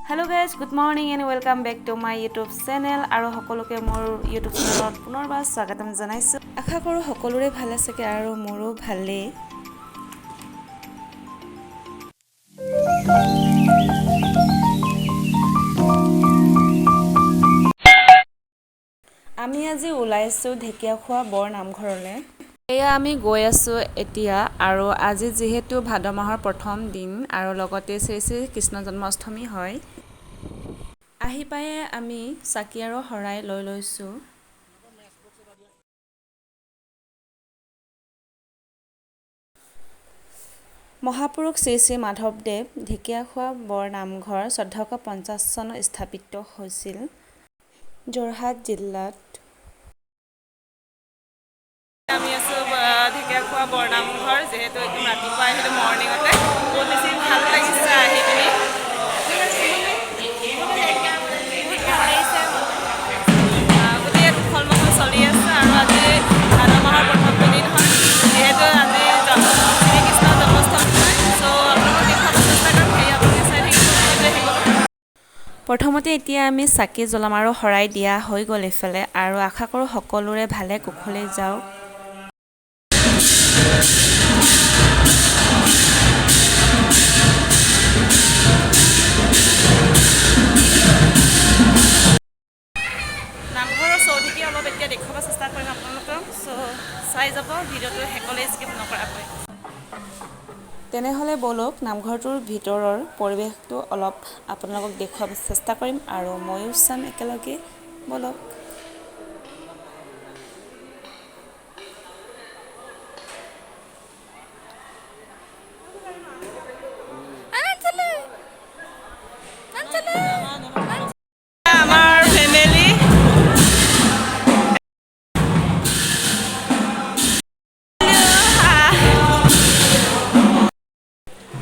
Hello guys, good morning and welcome back to my YouTube channel. আৰু সকলোকে মোৰ YouTube চেনেলত পুনৰবাৰ স্বাগতম জনাইছোঁ। আশা কৰোঁ সকলোৰে ভাল আছে আৰু মোৰো ভালেই। আমি আজি ওলাইছোঁ ঢেকীয়াখোৱা বৰ নামঘৰলৈ। এয়া আমি গৈ আছোঁ এতিয়া। আৰু আজি যিহেতু ভাদ মাহৰ প্ৰথম দিন আৰু লগতে শ্ৰী শ্ৰী কৃষ্ণ জন্মাষ্টমী হয়, আহি পায়ে আমি চাকি আৰু শৰাই লৈ লৈছোঁ। মহাপুৰুষ শ্ৰী শ্ৰী মাধৱদেৱ ঢেকীয়াখোৱা বৰ নামঘৰ 1450 চনত স্থাপিত হৈছিল যোৰহাট জিলাত। আমি আছোঁ ঢেকীয়াখোৱা বৰনামঘৰ। যিহেতু একদম ৰাতিপুৱা আহিলোঁ মৰ্ণিঙতে, বহুত বেছি ভাল লাগিছে আহি পিনি, বহুত ভাল লাগিছে। গোটেই ইয়াত উখল মাখল চলি আছে আৰু আজি ভাদ মাহৰ প্ৰথমটো দিন হয়, যিহেতু আজি শ্ৰীকৃষ্ণ জন্মাষ্টমী হয়। চ' আপোনালোকক দেখুৱাব চেষ্টা কৰিম, সেয়ে আপোনালোকে চাই থাকিব, আহিব। প্ৰথমতে এতিয়া আমি চাকি জ্বলাম আৰু শৰাই দিয়া হৈ গ'ল এইফালে। আৰু আশা কৰোঁ সকলোৰে ভালে কুশলে যাওক। নামঘৰৰ চৌদিশে অলপ এতিয়া দেখুৱাব চেষ্টা কৰিম আপোনালোকক। চ' চাই যাব ভিডিঅ'টো শেষলৈ স্কিপ নকৰাকৈ। তেনেহ'লে ব'লক, নামঘৰটোৰ ভিতৰৰ পৰিৱেশটো অলপ আপোনালোকক দেখুৱাব চেষ্টা কৰিম আৰু ময়ো চাম একেলগে। ব'লক। আমাৰ ফেমিলি।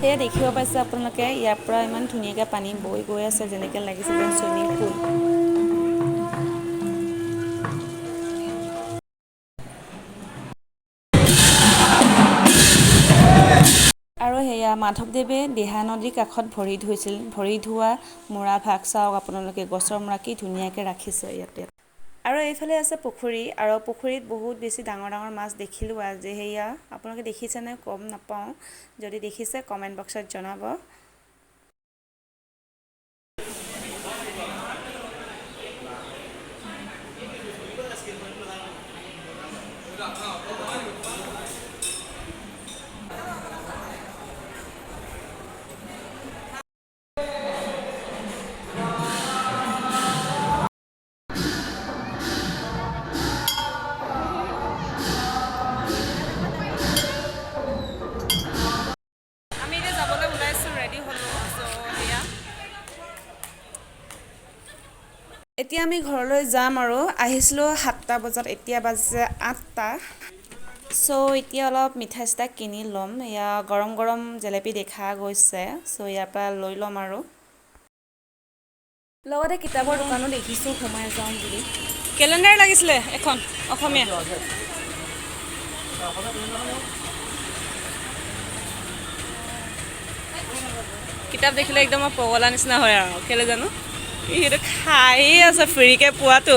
সেয়া দেখিব পাইছে আপোনালোকে, ইয়াৰ পৰা ইমান ধুনীয়াকৈ পানী বৈ গৈ আছে, যেনেকৈ লাগিছে যেন চুইমিং পুল। আৰু সেয়া মাধৱদেৱে দিহা নদীৰ কাষত ভৰি ধুইছিল। ভৰি ধোৱা মূৰা ভাগ চাওক আপোনালোকে, গছৰ মূৰা কি ধুনীয়াকৈ ৰাখিছে ইয়াতে। আৰু এইফালে আছে পুখুৰী আৰু পুখুৰীত বহুত বেছি ডাঙৰ ডাঙৰ মাছ দেখিলোঁ আজি। সেয়া আপোনালোকে দেখিছেনে গম নাপাওঁ, যদি দেখিছে কমেণ্ট বক্সত জনাব। আমি এতিয়া যাবলৈ ওলাইছোঁ, ৰেডি হ'লোঁ। চ' সেয়া। এতিয়া আমি ঘৰলৈ যাম আৰু আহিছিলোঁ 7টা বজাত, এতিয়া বাজিছে 8টা। চ' এতিয়া অলপ মিঠাই চিঠাই কিনি ল'ম। এয়া গৰম গৰম জেলেপি দেখা গৈছে, চ' ইয়াৰ পৰা লৈ ল'ম আৰু লগতে কিতাপৰ দোকানো দেখিছোঁ, সোমাই যাওঁ বুলি। কেলেণ্ডাৰ লাগিছিলে এখন অসমীয়া। কিতাপ দেখিলে একদম মই পগলা নিচিনা হয় আৰু কেলৈ জানো। ই সেইটো খায়ে আছে ফ্ৰীকে পোৱাটো।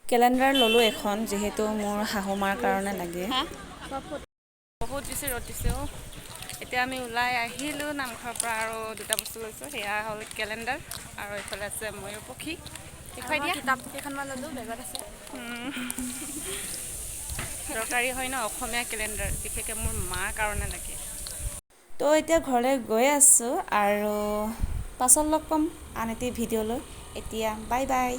কেলেণ্ডাৰ ল'লোঁ এখন, যিহেতু মোৰ শাহু মাৰ কাৰণে লাগে। বহুত বেছি ৰ'দ দিছে অ'। এতিয়া আমি ওলাই আহিলোঁ নামঘৰৰ পৰা আৰু দুটা বস্তু লৈছোঁ, সেয়া হ'ল কেলেণ্ডাৰ আৰু এইফালে আছে ময়ূৰ পক্ষী। দেখুৱাই দিয়া। কিতাপ কেইখনমান ল'লোঁ, বেগত আছে। দৰকাৰী হয় ন অসমীয়া কেলেণ্ডাৰ, বিশেষকৈ মোৰ মাৰ কাৰণে লাগে। তো এতিয়া ঘৰলৈ গৈ আছোঁ আৰু পাছত লগ পাম আন এটি ভিডিঅ'লৈ। এতিয়া বাই বাই।